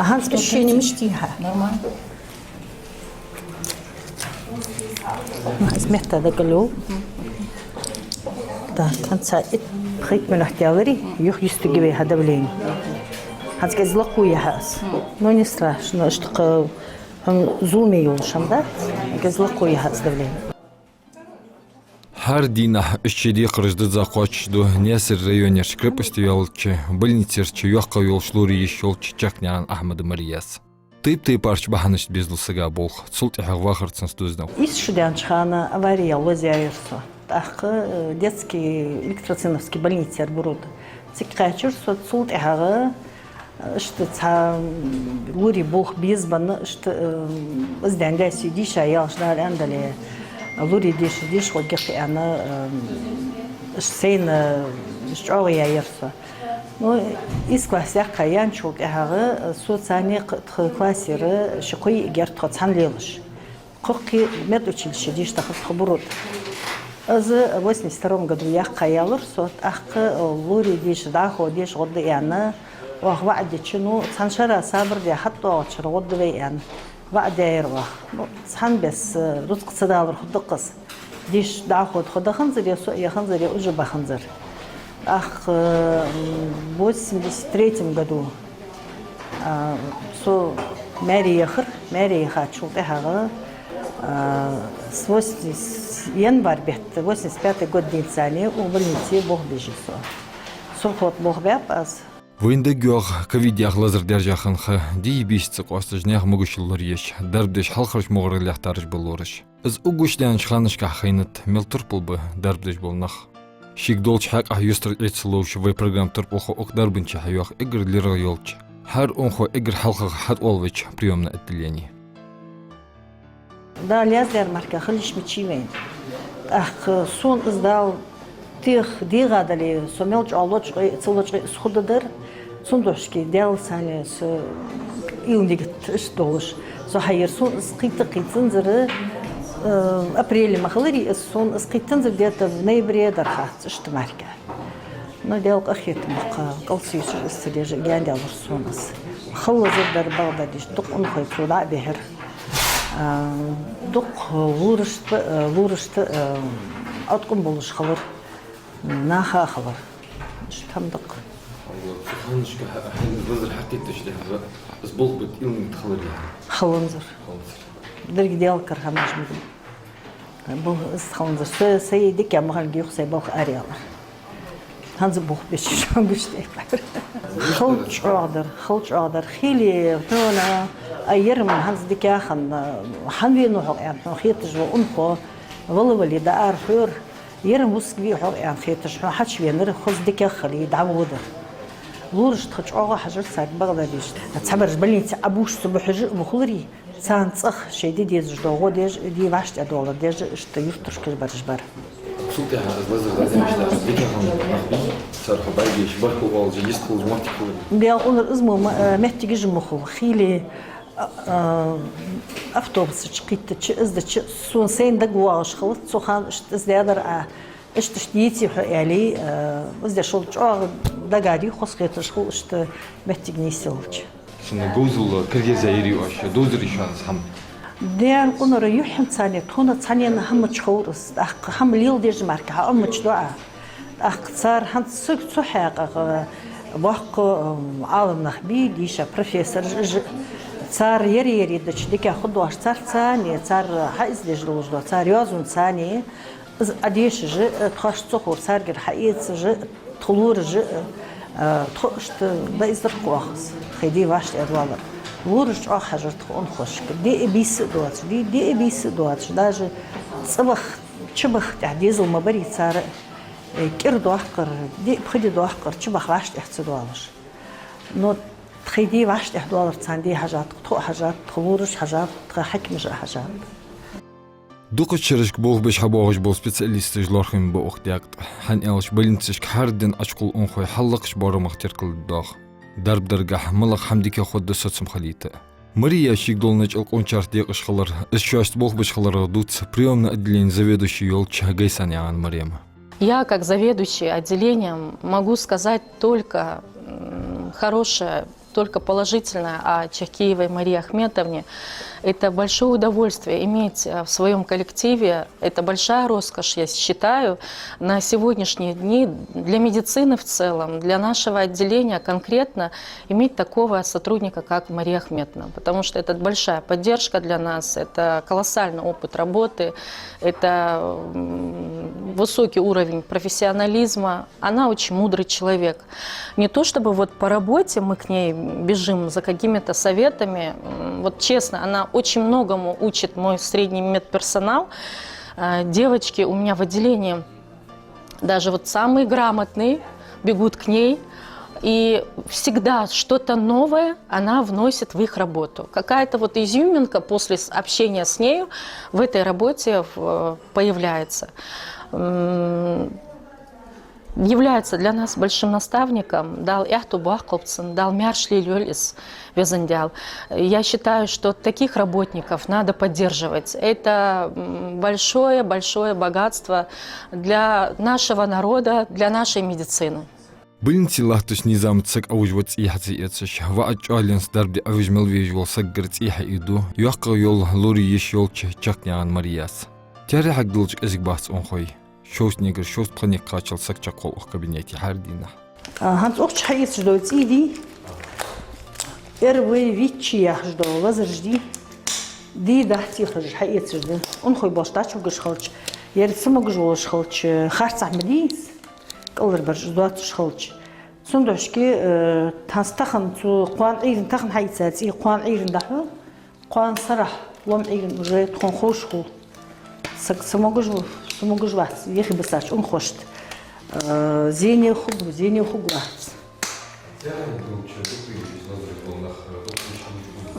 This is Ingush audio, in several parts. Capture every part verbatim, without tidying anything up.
ХӀанз ишшийна мишта я хьа? Нормально. Из метта дагало. Да, хӀанз цхьа итт-пхийтта минот яларе, юха йистугиве хьа давлени. ХӀанз кӀезига лакхе я хьа из. Ну, не страшно, иштта кхы хьона зуламе йолаш хӀама дац, кӀезига лакхе я хьа из давлени. ХӀара дийнахьа иштта ший декхараш дизза кхоачашду Наьсарен районерча крепосте йолча больницерча йоккха йолаш лорий йиш йолча Чакхнаькъан Ахьмада Марияс. Тайп-тайпарча бахьанашца безлу сага болх, цул тӀехьагӀа вахар цунца дувзаденна. Исс шу даьннача хана авари лозаяьяр со. ТӀаккха, э, детский Электроциновский больницера буруд. Цига кхаьчар со, цул тӀехьагӀа, э, иштта цхьа, м, лорий болх безабенна, иштта, э, из даьнга сий дийша ялаш дала аьнна дале, лорий деша деш гӀоргья аьнна, э, иштта сайна, э, иштта чӀоагӀа яьяр со. Ну, исс класс яьккха яьнначул тӀехьагӀа со цхьанне кхы тха классера ши-кхо йиӀиг яр тхо цхьана лелаш. Кхы-кхы медучилище деш дахар тхо буруд. Из восемьдесят втором году яьккха ялар со, тӀаккха лорий деша, дӀахо деша гӀоргда аьнна, оаха ваӀад дича, ну, цхьан шера сабар де, хьатӀадоагӀача шера гӀоргда вай аьнна, ваӀад даьяр оаха. Ну, цхьан бесса рузкъа ца далар хургда-кх из. Деша дӀахо тхо даханзар, е со а яханзар, е уже баханзар. ТӀаккха, м, восемьдесят третьем году, а, со маьре яхар, маьре яхачул тӀехьагӀа, а, с восемьдесят, январь бетта, восемьдесят пятый год денз цхьанне укх больнице болх беш я со. Сурхо тӀа болх баьб аз. Вайна дагайоагӀа, ковид яха лазар даьржа хана ха дийя-бийса ца къоасташ, наьха могашал лораеш, дарба деш хьалхарча могӀарера лаьттараш ба лораш. Из уггуш даьннача ханашка хайнад, мел турпал ба дарба деш бола нах. Шийга долча хьакъехьа юстара Ӏе ца ловш, вай программа турпалхо укх дарбанче хьайоагӀа эггара лерхӀа йолча, хӀара унахо эггара хьалхагӀа хьатӀавоалавеча приёмни отделене. Дала яздаьр мара хила йиш мичай вайна. ТӀаккха сона из Дала теха дегӀа дале, со мел чӀоагӀа лочкъе а, ца лочкъе а из хургдар. Цудухьа Даьла санна со уйла-нигат иштта долаш со хьаер. Сона из кхийтта а кхийттанзар, э, апреле ма хилларий из, сона из кхийттанзар где-то в ноябре дар хац, иштта мара. Ну, Даьла къахетамах кхы кӀалсуьйсуш из ца деш а гаьна даьлар сона из. Хала лазар дар, бакъдар дийша, дукха унахой цо дӀа а бихьар. А, дукха лорашта, а, лорашта, а, Ӏоткъам болаш хилар, наха а хилар. Иштта хӀама да-кх. Цу ханашка хьа-, хьайна лазар хьакхийттача тӀехьагӀа из болх бе уйла-нигат хиларий? Хиланзар. Хиланзар. Деррига Даьла кара хӀамаш ма да. Бо-, из хиланзар. Со, сай дика ма хиннилга юха сай балха ара ялар. ХӀанз болх беш шоана гуш тӀехьа. Хала чӀоагӀа дар, хала чӀоагӀа дар. Хили хьона, а, ер-м хӀанз дика хинна, хьан венав хьо аьнна хьона хеташ вола унахо, вала-вале дӀаара хьора, ер-м вусаргвий хьо аьнна хеташ хьона хьачувенар, хоза дика хиле дӀаводар. Лорашта тха чӀоагӀа хьажар царга, бакъдар дийша. Цхьабараш больнице Ӏобувш ца бу хьожаш а ма хуларий, царна цӀагӀа шоай де дезаш дола гӀо деш а, де вӀаштӀехьдоалар деш а, иштта юрташка бараш бар. Цул тӀехьагӀа из лазар дӀаденнача тӀехьагӀа дика хинна нах бий, цар хьо бӀаргадайча, баркал оалаш, йистхулаш моттиг хиларий? Даьла къинар, из мо ма-, э, моттигаш ма хул. Хили, а, а, автобуса чу кхийттача, из дича, сона сайна дагавоагӀаш хилац цу хана, иштта из даьдар Ӏа, иштта-иштта деций хьо аьле, э, из деш хул, чӀоагӀа дагадий, хоза хеташ хул, иштта моттиг нийсъелча. Цунна говзал киргиза йирий оаш, довзарий шоана из хӀама? Даьла къинара, юххьанца цхьанне, тхона цхьаннена хӀама ца ховр из, тӀаккха хӀама леладеш мара хьаӀоммача доӀа. ТӀаккха цар хӀанз цига цу хьакъехьа боккха, м, Ӏаламнах бий, дийша профессораш а, цар ер-ер дича дика хургдоацаш, цар цхьанне, цар хьаэца дезаш долаш дола, цар йоазон цхьанне, из Ӏодешаш а, тхоашта ца ховр царгара хьаэцаш а, тха лораш а, а, тхо иштта дӀаэцар-кх оаха из, тхоай де вӀаштӀехьадоалар. Лораш чӀоагӀа хьажар тха унахошка. Де а, бийса а доацаш, де, де а, бийса а доацаш, даже цӀабаха, чубаха тӀехьа дезал ма барий цар, э, кӀира доаккхар, диъ-пхи ди доаккхар, чубаха вӀаштӀехьа ца доалаш. Но тхоай де вӀаштӀехьадоалар царна де хьажад-кх, тхо а хьажад, тха лораш а хьажаб, тха хьакимаш а хьажаб. Дукхача шерашка болх беш хьабоагӀаш бола специалисташ лоархӀаме ба укх даькъ тӀа, хӀана аьлча больницашка хӀара ден Ӏочукхувл унахой хьаллакхача боарамах теркалдергдоах. Дарба даргахьа малагӀа хӀама дика хургда соцам хилийта а. Мария шийга дола начӀал къоначарца декъаш хилар, из шоашца болх беш хиларах дувц приёмни отделене заведующи йолча Гайсанаькъан Марема. Я, как заведующий отделением, могу сказать только, м, хорошее Только положительное о Чахкиевой Марии Ахметовне. Это большое удовольствие иметь э, в своем коллективе. Это большая роскошь, я считаю, на сегодняшние дни для медицины в целом, для нашего отделения конкретно, иметь такого сотрудника, как Мария Ахметовна. Потому что это большая поддержка для нас, это колоссальный опыт работы, это м, высокий уровень профессионализма. Она очень мудрый человек. Не то чтобы вот по работе мы к ней бежим за какими-то советами. М, Вот честно, она очень многому учит мой средний медперсонал. Э, Девочки у меня в отделении, даже вот самые грамотные, бегут к ней. И всегда что-то новое она вносит в их работу. Какая-то вот изюминка после с- общения с нею в этой работе в- появляется. М, является для нас большим наставником, Дала аьттув боаккхалба цунна, Дала маьрша лелайойла из, Везан Даьла. Я считаю, что таких работников надо поддерживать. Это большое-большое богатство для нашего народа, для нашей медицины. Больнице латтача низамца саг Ӏовижа ва цӀий хьа ца эцаш, ваӀад чӀоагӀленца дарба де Ӏовижа мел везаш вола сагагара цӀий хьаийду, йоккхагӀа йола лорий йиш йолча Чахкинаькъан Марияс. Терахьага долча кӀезига бац унахой. Шовзткъанегара шовзткъа пхеннегара кхаччалца саг чакхвоал укх кабинете хӀара дийнахьа. А, хӀанз укх чу хьаэцаш дола цӀий дий, эр вай виччи яхаш дола лазараш дий, дий дахьа цӀий хьажа хьаэцаш да. Унахой болаш дӀачувугаш хилча, ер ца могаш волаш хилча, харцахьа ма дий из, кӀалхарбараш из доацаш хилча. Цудухьа, э, тхьа тахан цу кхоана Ӏуйранна, тахан хьаийца цӀий кхоана Ӏуйранна дӀахьу, кхоана сарахьа лома Ӏуйранна уже тхона ховш хул. Саг ца могаш ва, ца могаш вац, яхи бисача унахошта. Э, зене хургва, зене хургвац.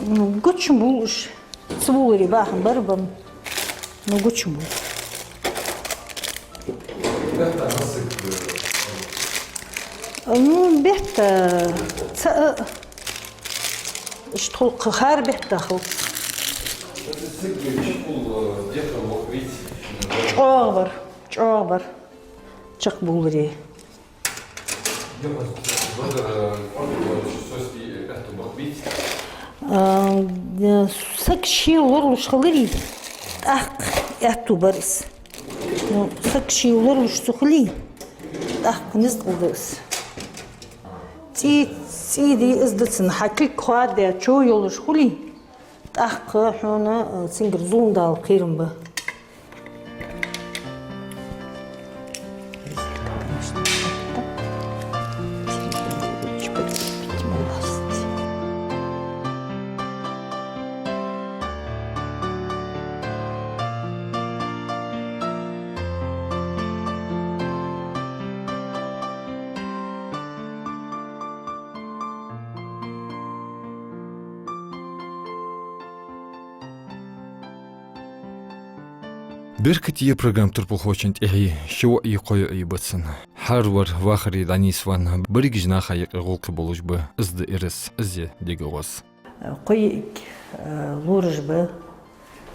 Ну, гучабувл уж. Ца бувларе бахьан бар бам. Ну, гучабувл. Ну, бетта, ца, э, иштта хул-кх, хӀара бетта хул. ЧӀоагӀа бар, чӀоагӀа бар. Чакхбувларе. А, э, саг ше лоралуш хиларе, тӀаккха аьттув бар из. Ну, саг ше лоралуш ца хуле, тӀаккха низ кӀалда из. ЦӀий, цӀий дий из да цунна, хьа кулг хоададаь чов йолаш хуле, тӀаккха хьона, э, цунгара зулам дала кхерам ба. «Беркате» программа турпалхочун тӀехье ши воӀи кхо йоӀи ба цун. ХӀара вар вахаре дӀанийсвенна, берригача наха юкъе гӀулакхе болаш ба, из да ирс, из я дега гӀоз. Кхо йиӀиг, э, лораш ба.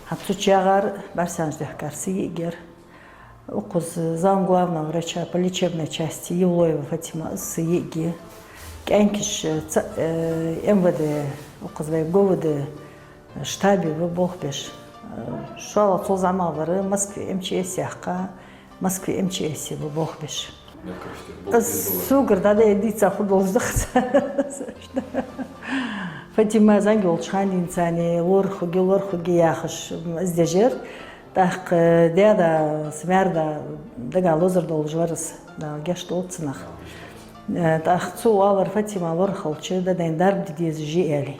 ХӀанз цу чу ягӀар, бӀарсанаш дехкар са йиӀиг яр. Укхаза замглавного врача по лечебной части Евлоева Фатима, из са йиӀиг я. КӀаьнкаш, э, ца, э, М В Д, укхаза вай Г В Д штабе ба болх беш. Э, шоллагӀа цул зӀамагӀа вар Москве М Ч С яьккха, Москве М Ч С ба болх беш. Аз согара дӀадаь дийца хургдолаш да-кх. Фатима зӀамига йолча хана денз царна лорахургья, лорахургья яхаш, из деш яр. ТӀаккха даь-да, са маьр-да дагахьа лазар долаш вар из, Дала гешт долда цунах. Э, тӀаккха цо оалар, Фатима лорахилча, даь-даьна дарба де дезаш я, аьле.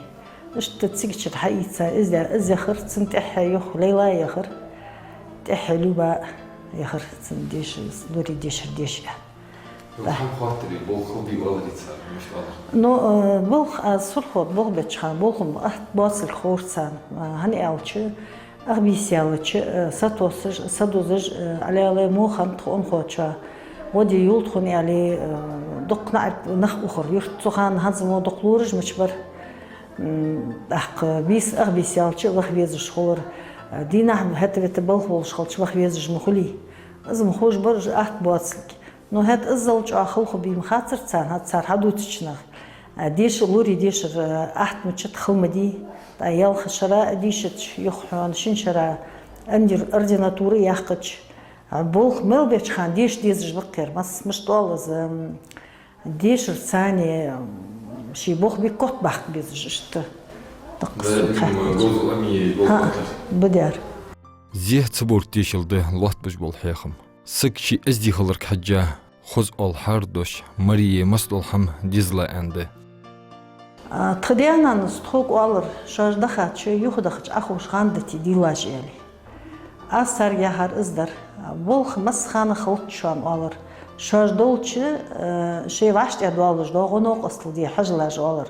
Иштта цигачара хьаийца, из я, из яхар, цун тӀехьа юха Лейла яхар, тӀехьа Люба яхар, цун деша, лорий дешар деша. Ну, хӀама хоаттаре, болх хилдий валаре цар, мишта валар? Ну, э, болх, аз Сурхо тӀа болх беча хана, болх-м атта боацилга ховра царна, э, хӀана аьлча, ах бийса яьлча, э, сатоссаш, садузаш, э, Ӏалелай муха хиннад тха унахочоа. Гӏо де йолаш тхона, аьле, э, дукха наӀарга нах ухар юрта. Цу хана хӀанз мо дукха лораш мича бар. М, тӀаккха бийса, ах бийса яьлча ваха везаш хулар. Э, дийнахьа хӀета-вета балха волаш хилча ваха везаш ма хулий. Из ма ховш бар уж атта боацилга. Ну, хӀета иззал чӀоагӀа хала хургбий ма хацар царна, хӀанз цар хьадувцача наха. А, дешар, лорий дешар, а, атта мичад хила ма дий. ТӀаккха ялх шера а дийшача, юха хьона шин шера андир ординатура яьккхача, а, болх мел беча хана деша дезаш ба-кх ер. Мас-, мишта оал из, м, дешар царна, м, ший болх бе котбаккха безаш иштта. Даккха Да, сога видимо, хаьттача. Гозал Амиевич болх ХӀаа, баьр. Зехьа ца бовргдешал да лоаттабеш бола хьехам. Саг ший эздий хиларга хьежжа, хоза оалаш хьарадош, Мария мел дола хӀама дезал аьнна да. А, тха даь-нанас тхога оалар, шоаш дахача, юхадахача Ӏоховша хӀама дите дийлаш, аьле. Аз царга яхар из дар. Болх массахана хилац шоана, оалар. Шоаш долча, а, шоай вӀаштӀехьдоалаш доагӀа новкъостал де хьажалаш, оалар.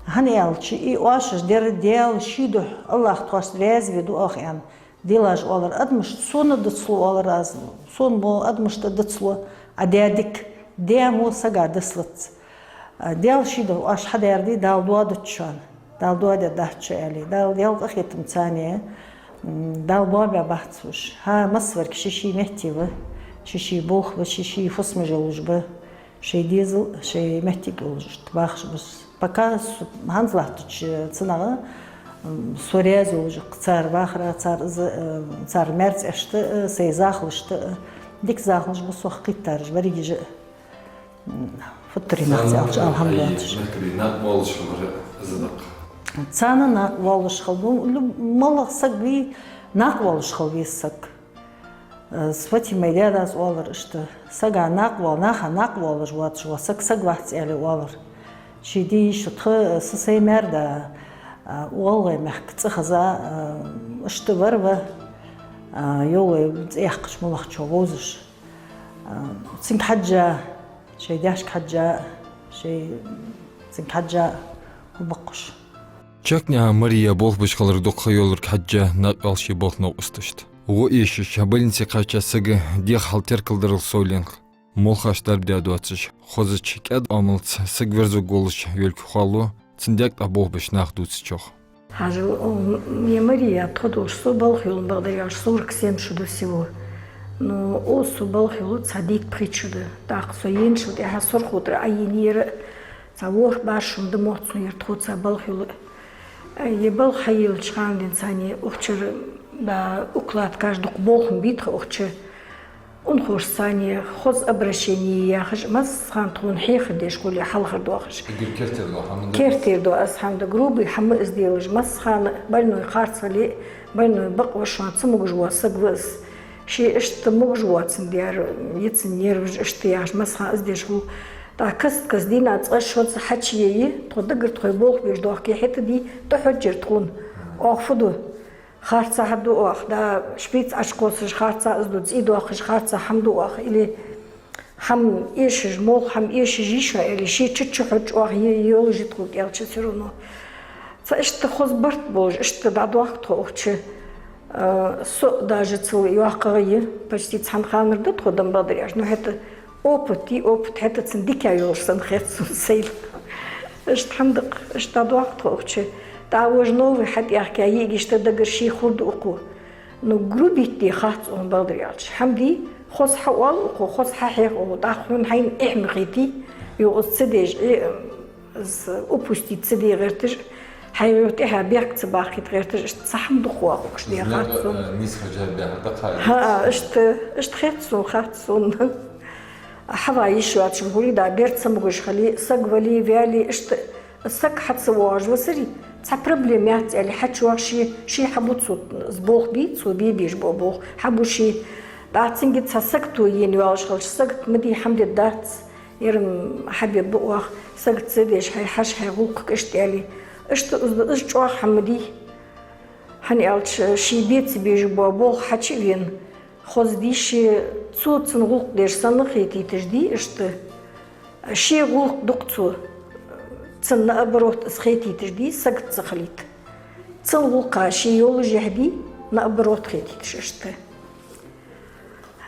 ХӀана аьлча, из оаш дер Даьла ший духьа, АллахӀ тхоашта раьза ве ду оаха, аьнна, делаш, оалар. Адамашта сона дицлу, оалар аз, сона мо адамашта дицлу, а даь дика, даь мо сага дицлац. А, Даьла ший духьа оаш хьадаьр дий, Дала доадац шоана. Дала доаде дац шо, аьле. Дала, Даьла къахетам царна, м, Дала боабаь бац уж. ХӀа, массаварг ший-ший метте ва, ший-ший болх ба, ший-ший фусамаш йолаш ба. Шоай дезал, шоай моттиг йолаш иштта бахаш ба. Пока со хӀанз латтача цунах, м, со раьза йолаш я-кх цар вахара, цар из, э, цар маьрцӀашта а, сай захалашта а. Дика захалаш ба сох кхийттараш берригаш а. М, футтарий нах ца аьлча, алхьамдулиллахӀ. Царна накъавоалаш хилар из да-кх. Царна накъавоалаш хила, ну, люб-, малагӀа саг вий, накъавоалаш хила веза саг. Э, с Фатимай даь-дас оалар иштта: сага накъавоал-, наха накъавоалаш воацаш вола саг саг вац, аьле, оалар. Ший ди йиш я тха, э, са сай маьр да, э, ГӀалгӀай мехка цӀихеза, э, иштта вар ва, э, йолай цӀи яьккхача моллагӀчо вовзаш. Э, цунга хьежжа, шоай даьшка хьежжа, шоай, цунга хьежжа хӀама баккхаш. Чакхнаькъан Мария болх беш хиларга дукха ха йолга хьежжа, накъавоал ший болх новкъосташта. ГӀо эшаш, больнице кхаьчача сага дегӀа хьал теркалдарал совленах, молхаш дарба даь доацаш, хозача кӀаьда Ӏамалца саг верзаргволаш йолга хоалу, цун даьга тӀа болх беш нах дувцачох. Хьажал, о, м-, е Мария, тхо долаш со балха йолаш, бакъдар аьлча, сорок семь шу да всего. Ну, о, со балха йолаш цхьа дийтта-пхийтта шу да. ТӀаккха со енначул тӀехьагӀа Сурхо тӀара Ӏайийнай ер, цхьа ворхӀ-бархӀ шу да мотт сона ер тхоца балха йолаш. Э, е балха хьайийллача хана денз царна укх чура, да, укладкаш, дукха болх бий тха укх чу. Унахошца царна хоза обращени яхаш, массахана тхона хьехар деш хуле, хьалхара доахаш. Эггара кертера дола хӀама да. Кертера дола из хӀама да, грубый хӀама из делаш, массахана больной харц хиле, больной бакъ ва, шоана ца могаш вола саг ва из. Ше иштта могаш воацандаь, е цун нерваш иштта яхаш, массахана из деш хул. ТӀаккха каст-каста дийнахьа цкъа-шозза хьачуяйя, тхо даггара тхоай болх беш доахке, хӀаьта дий, тӀахьожар тхона. Оаха фу ду? Харцахьа ду оаха, да, шприц Ӏочукхоссаш харцахьа из ду, цӀий доаккхаш харцахьа хӀама ду оаха, или хӀама эшаш, молха хӀама эшаш йий шоана, или ше чу-чу хьожаш оаха е-, йолаш я тхога аьлча, всё равно. Цхьа иштта хоза барт болаш, иштта дӀадоахк тхо укх чу. Э, со а даже цул йоккхагӀа я, почти цхьан ханара да тхо, дам бакъдар аьлча. Ну, хӀаьта опыт я, опыт хӀаьта цун дикагӀа йолаш санна хет сона сайна. Иштта хӀама да-кх, иштта дӀадоахк тхо укх чу. ТӀаккха вож новый хьатӀаехка йиӀиг иштта даггара ше хургда укхо. Ну, грубить де хац укхунна, бакъдар аьлча. ХӀама дий, хоза хьаоал укхо, хоза хьахьех укхо, тӀаккха хьона хьайна эхь ма хетий, юха из ца деш, э, из упустить ца де гӀерташ, хьайгара тӀехьа бехк ца баккхийта гӀерташ, иштта цхьа хӀама дукха вахукаш де хац сона. Э, нийса хьежжа бехк да кхайна. ХӀаа, иштта, иштта хет сона, хац сона. Хьава йиш йоацаш хуле, да, бер ца могаш хиле, саг вале, ваьле, иштта саг хьа ца воагӀаш ва сари, цхьа проблема яц аьле, хьачувоагӀа ше, ше хьабу цо, из болх бий, цо бе безаш бола болх, хьабу ше. ТӀаккха цунга цхьа сагото ена йоаллаш хилча, сагото ма дий, хӀама де дац. Ер-м хьабе ба оаха, сагото ца деш, хьай хьаша, хьай гӀулакхага иштта аьле. Иштта из, из чӀоагӀа хӀама ма дий. ХӀана аьлча, ше бе ца безаш бола болх хьачу а вена, хоза дий ше, цо цунна гӀулакх деш санна хетийташ дий иштта. Ше гӀулакх ду-кх цо, цунна наоборот из хетийташ дий, сагото ца хилийта. Цун гӀулакха ше йоллашехь дий, наоборот хетийташ иштта.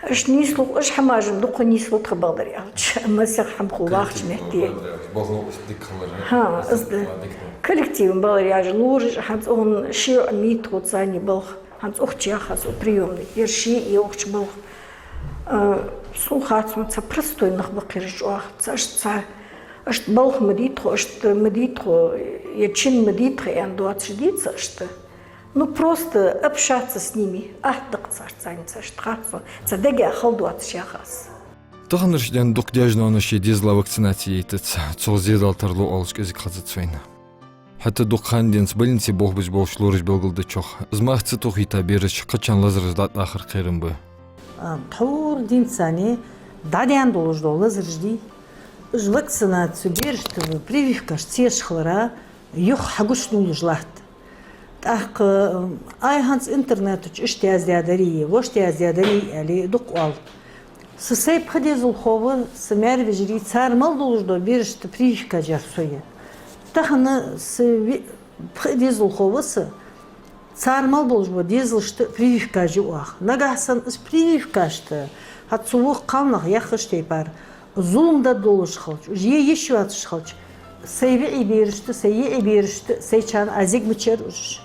Иштта нийслух, иштта хӀамаш-м дукха нийслу тха, бакъдар аьлча, масех хӀама хул вахача метте. Коллектив, бакъдар аьлча, болх новкъостал дика хилар. ХӀаа, из да. Дика хилар. Коллектив, бакъдар аьлча, лораша хӀанз укхун ши йоӀ мий тхоца царна балха, хӀанз укх чу яха аз, укх приёмный, ер ши йоӀ укх чу балха. А, сона хац, ма цхьа простой нах ба-кх ераш чӀоагӀа, цхьа иштта цхьа Иштта балха ма дий тхо, иштта ма дий тхо, е чин ма дий тха аьнна доацаш дий ца иштта. Ну, просто общаться с ними, атта да-кх царца, царца иштта харцо, цар дега хала доацаш яхаш. Таханарча ден дукха даьша-ноаноша шоай дезала вакцинаци яйтац, цох зе дала тарлу оалаш кӀезига хезац вайна. ХӀаьта дукха хана денз больнице болхаш болча лораш белгалдечох, из мах ца тохийта бераш кхычан лазараш дӀатӀахар кхерам ба. А, тхьовра денз царна дӀадаьнна долаш дола лазараш дий, уж вакцинаци берашта прививкаш ца еш хилара юха хьагучадоалаш латт. ТӀаккха, ай, хӀанз интернета чу иштта яздаьдарий, вешта яздаьдарий аьле дукха оал. Са сай пхи дезалхо ва, са маьр-вежарий, цар мел долаш дола берашта прививкаш яьр со я. Тахан са ви-, пхи дезалхо ва са, цар мел болаш бола дезалашта прививкаш я оаха. Нагахьа санна из прививкашта, хӀаьта цу вокх кхалнах яххача тайпара, зулам дергдолаш хилча, уж е йиш йоацаш хилча, сай виӀий берашта, сай йиӀий берашта, сайчарна аз йига ма яр уж.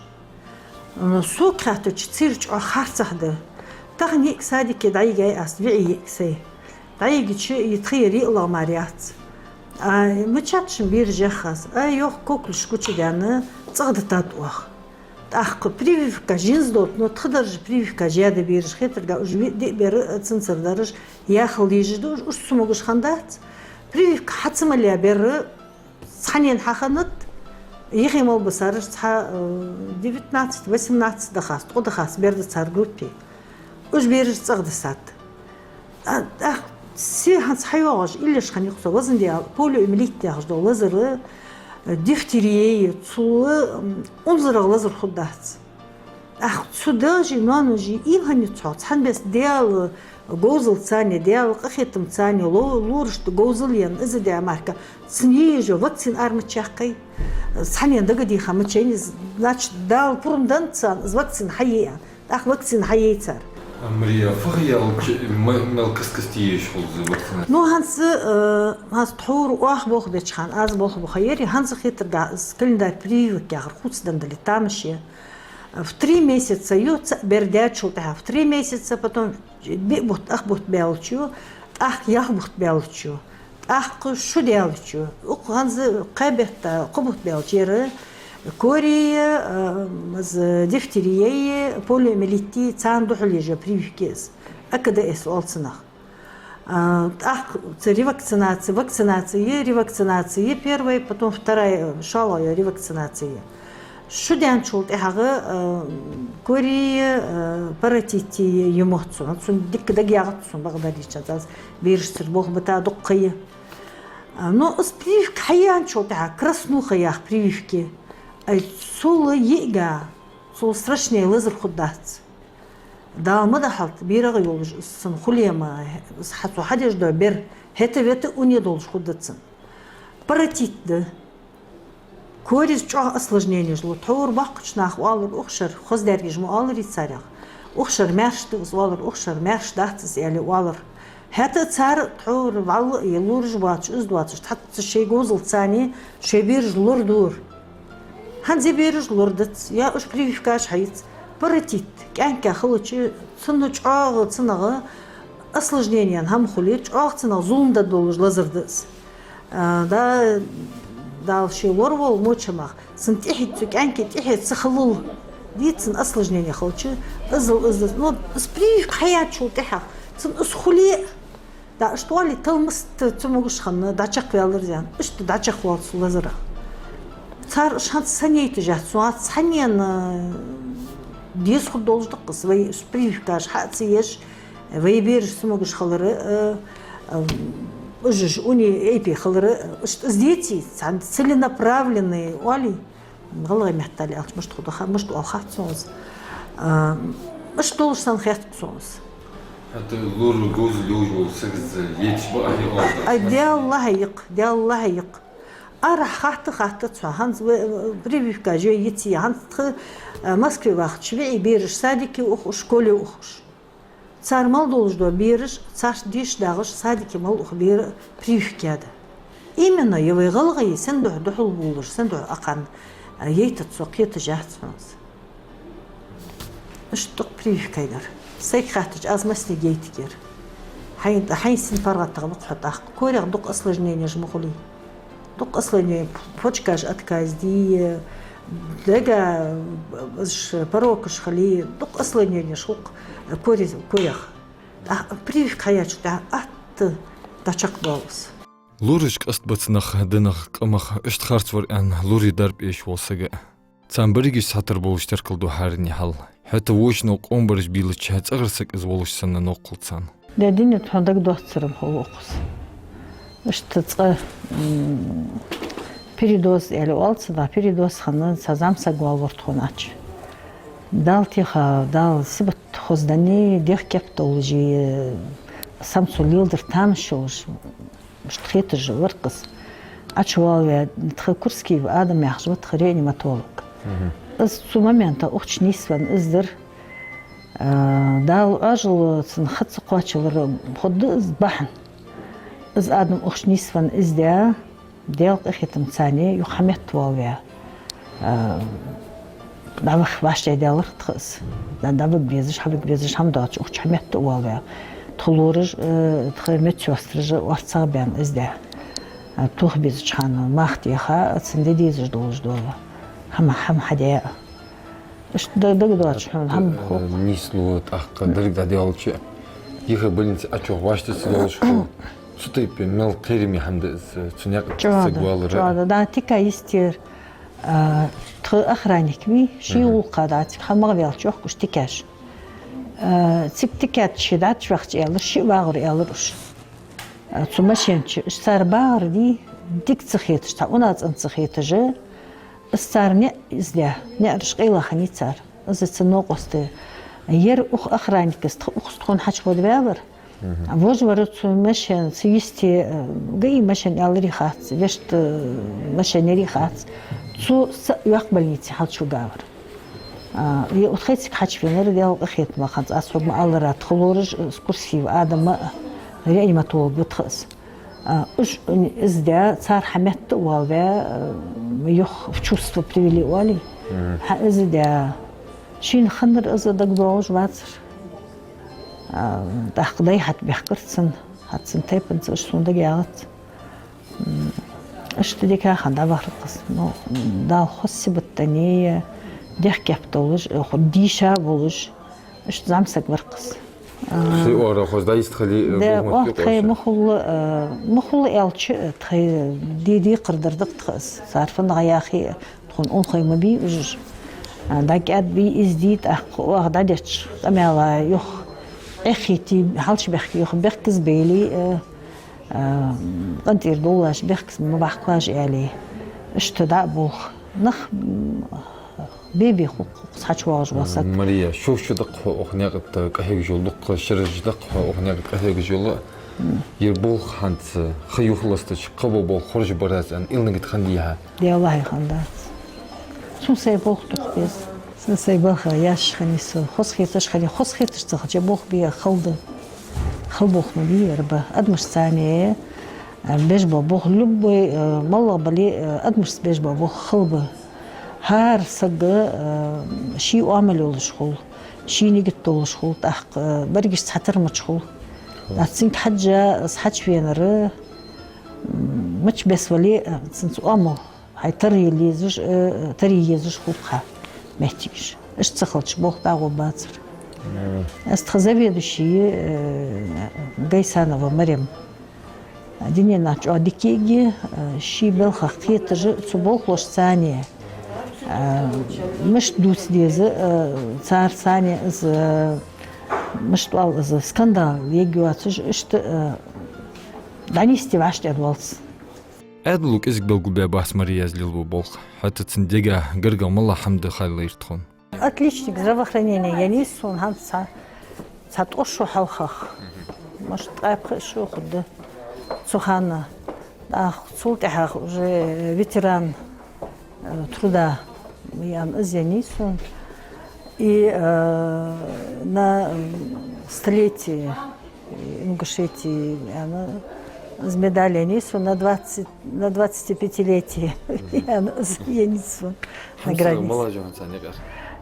М, сога хаьттача, цар чӀоагӀа харцахьа да. Тахан йиӀиг садике дӀайигай аз, виӀий йиӀиг сай. ДӀайигача, из тха ер йиӀалгӀа мара яц. А, мичад шун бераш яхаш, а, йоах, коклюш гучадаьнна, цӀагӀа дитад оаха. ТӀаккха прививка жинза дота, но тха даржа прививка жа да бераш хетарга, уж ви-, диъ бер а цунцара дараш яхал дезаш да, уж, уж цамогаш хиннадац. Прививка хьа ца мала бер цхьаннена хьахиннад, йихи мел ба цараш цхьа, э, девятнадцать, восемнадцать дахац, ткъо дахац бер да цар группе. Уж бераш цӀагӀа дисад. А, тӀаккха се хӀанз хьайоагӀаш, иллеш хиннай-кх со, везан Даьла, полиомиелит яхаш дола лазар, э, дифтерия, цул, м, унзарагӀа лазар хургдац. ТӀаккха цу дажи, ноаножи ийла хиннай цох, цхьан беса Даьла говзалца царна, Даьла къахетамца царна, ло-, лорашта говзал енна, из даь мара-кх, цунна е еза вакцина ара ма чаккхай. Цхьаннена дага дийха ма чайна из, значит, Дала пурам деннад царна, из вакцина хьае а. ТӀаккха вакцина хьае цар. Амма ер фу ха яьлча, ма-, мел каст-каста е езаш хул из вакцина? Ну, хӀанз, э, хӀанз тхьовра оаха болх беча хана, аз болх бу ха яр, хӀанз хетарга, из календарь прививок яхар хувцаденна дале, тамаш я. В три месяца ю цаӀ бер даьчул тӀехьагӀа, в три месяца, потом биъ бутт, ах бутт баьлча ю, тӀаккха ялх бутт баьлча ю, тӀаккха шу даьлча ю. Укх хӀанз кхо бетта, кхо бутт баьлча яр корий, а, из дифтерий, полиомиелит, царна духьал еза прививка я из. А К Д С оал цунах. А, тӀаккха цу ревакцинаци, вакцинаци, ревакцинаци, первая, потом вторая, шоллагӀа йола ревакцинаци. Шу даьнначул тӀехьагӀа, а, корий, а, паротит я мотт сона. Цун дика дагайоагӀац сона, бакъдар дийцача, аз берашцара болх бита дукха я. А, но из прививка хьаяьнначул тӀехьагӀа, краснуха яха прививка, ай, цул йиӀига, цул страшнее лазар хургдац. Дала ма дахьалда, берагӀа йолаш из цун хуле ма, из хьа цо хьадеш дола бер, хӀета-вета уне долаш хургда цун. Паротит да. Корийс чӀоагӀа осложненеш лу. Тхьовра боккхийча наха оалар укх шера, хоза даьргаш ма оаларий царех. Укх шера маьрша да из оалар, укх шера маьрша дац из аьле оалар. ХӀаьта а цар тхьовра вӀалла а е лораш боацаш, из доацаш, тхьацца шоай говзалца царна шоай бераш лорадора. ХӀанз е бераш лорадац, е уж прививкаш хьаец. Паротит кӀаьнка хилча, цунна чӀоагӀа, цунах осложненеш хӀама хуле, чӀоагӀа цунах зулам дергдолаш лазар да из. А, да, Дала ше лораволва моча мах. Цун тӀехье, цу кӀаьнка тӀехье ца хилале, дий цун осложнение хилча, иззал, иззал, ну, из прививка хьаяьнначул тӀехьагӀа, цун из хуле а, да, иштта оале, талмаст цамогаш хинна, дӀачакхваьлар из аьнна. Иштта дӀачакхваьлар цу лазарах. Цар уж хӀанз санна яйташ яц, цу хӀанз цхьаннена деза хургдолаш да-кх из, вай уж прививкаш хьа а ца еш, вай бераш цамогаш хилар, э, э, уж, уж уне, эпи хилар, э, иштта из деций, цхьан целенаправленный оалий, гӀалгӀай меттала аьлча, мишта хургда ха, мишта оал хац сона из. А, иштта долаш санна хет-кх сона из. ХӀаьта лоралуш говзал йолаш вола саг из етташ бакъахьа я оалаш да. Ай, Даьла хьа я-кх, Даьла хьа я-кх. Арахьа хатта, хатта цхьа, хӀанз в-, прививка жо йиций, хӀанз тха, а, Москве вахача виӀий бераш садике ух уж, школе ух уж. Цар мел долаш дола бераш, царца деш дагӀаш, садике мел ух бера прививка яь да. Именно е вай гӀалгӀай сен духьа духьал болаш, сен духьа акхарна, а, яйтац со, кхеташ яц сона из. Иштта дукха прививка яьннаяр. Сайга хаьттача, аз массанега яйтаргьяр. Хьайна, хьайна син паргӀатагӀа ба-кх хьо тӀаккха. Корех дукха осложненеш ма хулий. Дукха осланёнаш, почкаш отказ ди, дега, уж порокаш хилий, дукха осланёнаш хул-кх кори-, корех. ТӀаккха прививка хьаяьчул тӀехьагӀа атта дӀачакхдоал из. Лораш къаста бац нах, динах, къамах, иштта харцвар аьнна, лорий дарба эшаш вола саг а. Царна берригаш цхьатарра болаш теркал да хӀаране хьал. ХӀаьта воча новкъа къонбараш бийлача, цӀагӀара саг из волаш санна новкъа хул царна. Даьдина тхона дагадоацар-м хул укхаза. Иштта цкъа, м, передоз аьле оал цунах, передоз хинна цхьа зӀамсаг валавир тхона Ӏочу. Дала теха, Дала сибат хозданний, дегӀ кеп долаш, сам цо леладар тамаш йолаш, иштта хеташ вар-кх из. Ӏочу валаваь тха Курский Адам яхаш ва тха реаниматолог. Мгм. Из цу момента укх чу нийсвенна из дар, а, Дала Ӏоажал цун ха ца кхоачавар хургда из бахьан. Из Адам укх чу нийсвенна из даь, Даьла къахетамца царна юха хьаметта валаваь, а, дӀаваха вӀаштӀехьадаьлар тха из. ДӀа-, дӀавига безаш, хьавига безаш хӀама доацаш, укх чу хьаметта а валаваь. Тха лораш а, тха медсёстраш а орцагӀа баьнна из даь. А, тоха безача хана мах теха, цунна де дезаш долаш дола хӀама, хӀама хьадаь. Иштта даг-, дагадоацаш хьона хӀама хул. Э, нийслу, тӀаккха деррига дӀадаьлча, ехар больнице Ӏочух вӀаштӀехьа ца доалаш хул. Цу тайпара мел кхераме хӀама да из, цу наькъа тӀа саг валар. ЧӀоагӀа да. ДӀа тика йистера, а, тха охранник вий, ший гӀулакха дӀа цига хьалмагӀа ваьлча йохкаш тикаш. А, цига тика ше дӀачувахача аьлар, шиъ вагӀар аьлар уж. А, цу машен чу. Уж цар багӀар дий, дика ца хеташ, цхьа унацӀенна ца хеташ, из цар ниӀ из даь, ниӀараш къайлагӀа хиннай цар. Из цун новкъост. Ер укх охранникаца тха укхаза тхона хьачувода ваьлар. Мгм. Вож вар цу машен, цу йисте, э, ГАИ машен аьлари хац, вешта, э, машен яри хац. Цо саъ йоаккх больнице хьалчувигавар. А, е тхоай цига хьачувенар, Даьла къахетамца, хӀанз аз хьога ма аллара, тха лораш, э, Курский Адам а, реаниматолог ва тха из. А, уж из даь, цар хьаметта а валаваь, а, юха в чувство привели оалий. Мгм. Хьа из даь. Шийна хиннар из дагадоагӀаш вацар. А, тӀаккха дай хьатӀабехкар цунна. ХӀанз цун тайпанца уж сона дагаяхац. М, иштта дика хинна дӀавахар-кх из. Ну, Дала хоза сибат данний, дегӀ кеп долаш, ху-, дийша волаш, иштта зӀамсаг вар-кх из. А, хи ора хоза дайста хали, да, бухмат оаха тхоай юкъоша. Ма хулла, а, ма хулла аьлча, тхоай ди-, декхар дар да-кх тха из. Цар фуннагӀа яхе, тхона унахой ма бий уж. А, дӀакӀаьдбий из ди, тӀаккха оаха дӀадеча къамаьла юха Ӏехийте, хьалчубехка юха бехказбале, а, а, къинтӀера довлаш бехказа ма бахкалаш аьле. Иштта дӀа а болх. Нах, м, бе-бе хул-кх укхаза хьачувоагӀаш вола саг. Мария, шовзткъа шу да-кх хьо укх наькъа тӀа къахьегаш йола, дукха шераш да-кх хьо укх наькъа тӀа къахьегаш йола. М. Ер болх хӀанз ха юхаластача, кхыбола болх хоржабар аз аьнна, илланга тӀа хиннадий хьа? Даьллахьа, хиннадац. Сона сай болх тохабеза. Сона сай балха яшаш хиннай со. Хоза хеташ хиннай, хоза хеташ ца хилча, болх бе хала да. Хала болх ма бий ер ба. Адамашца цхьана, а, беш бола болх, любой, а, моллагӀа бале, а, адамашца беш бола болх хала ба. ХӀара саг, а, ший оамал йолаш хул, ший нигат долаш хул, тӀаккха, а, берригаш цхьатарра мича хул. Хм. ТӀаккха цунга хьежжа из хьачувенар, м, мича беса вале а, цунца оамал хьай тара езаш, э, тара езаш хул-кх хьа моттигаш. Иштта ца хилча, болх дӀагӀоргбацар. Мгм. Аз тха заведующий, э, Гайсанова Марем. Дунен чӀоагӀа дика йиӀиг я, э, ший балхах кхеташ, цу болхлошца цхьана, э, мишта дувца деза, э, царца цхьана из, э, мишта оал из, скандал ергйоацаш, иштта, э, дӀанийсде вӀаштӀехьадоалац. Ӏаьдало кӀезига белгалбаь бац Марияс лелабу болх, хӀаьта цун дега гаргагӀа мел хӀама да хаьллийра тхона. Отличник здравоохранения яннай сона хӀанз цхьа, цхьа ткъо шу хьалхагӀа. Мгм. Может, ткъаь пхи шу хургда цу хана. ТӀаккха цул тӀехьагӀа уже ветеран, э, труда аьнна из яннай сона. И, э, на, м, столетие Ингушетии, аьнна, из медаль яннай сона на двадцать, на двадцатипятилетие. Мгм. Аьнна, из яннай сона. Наградница. Мала жа хӀанз цхьан эггара?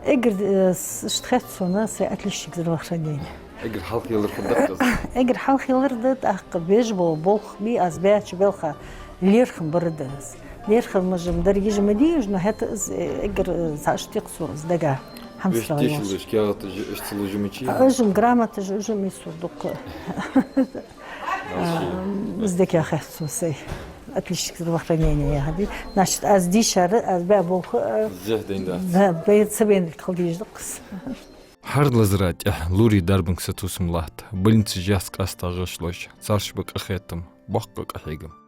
Эггара, э, с-, иштта хет сона, сай отличник здравоохранения. Эггара хьалха ялар хургда-кх из? Эггара хьалха ялар да, тӀаккха беш бола болх бий аз баьча балха. ЛерхӀам бар да из. ЛерхӀамаш-м дар йижа ма дий уж, но хӀаьта из, э, эггара, э, цхьа иштта тикх сона из дага. Хьамсара волаш. Вешта дешалаш кагӀаташ, иштта лужамачи? А, уж-м грамоташ, уж-м из сона дукха. Из дика хет сона сай. Отличник здравоохранения яхади. Значит, аз дийшар, аз баь болх, э, зехьа дайндац. Да, бай-, ца баьннилга хила дезаш да-кх из. ХӀара лазара тӀехьа лорий дарбанга сатувсам латт. Больницаш яц къаьстта гӀишлош, царш ба къахетам, боккха къахьегам.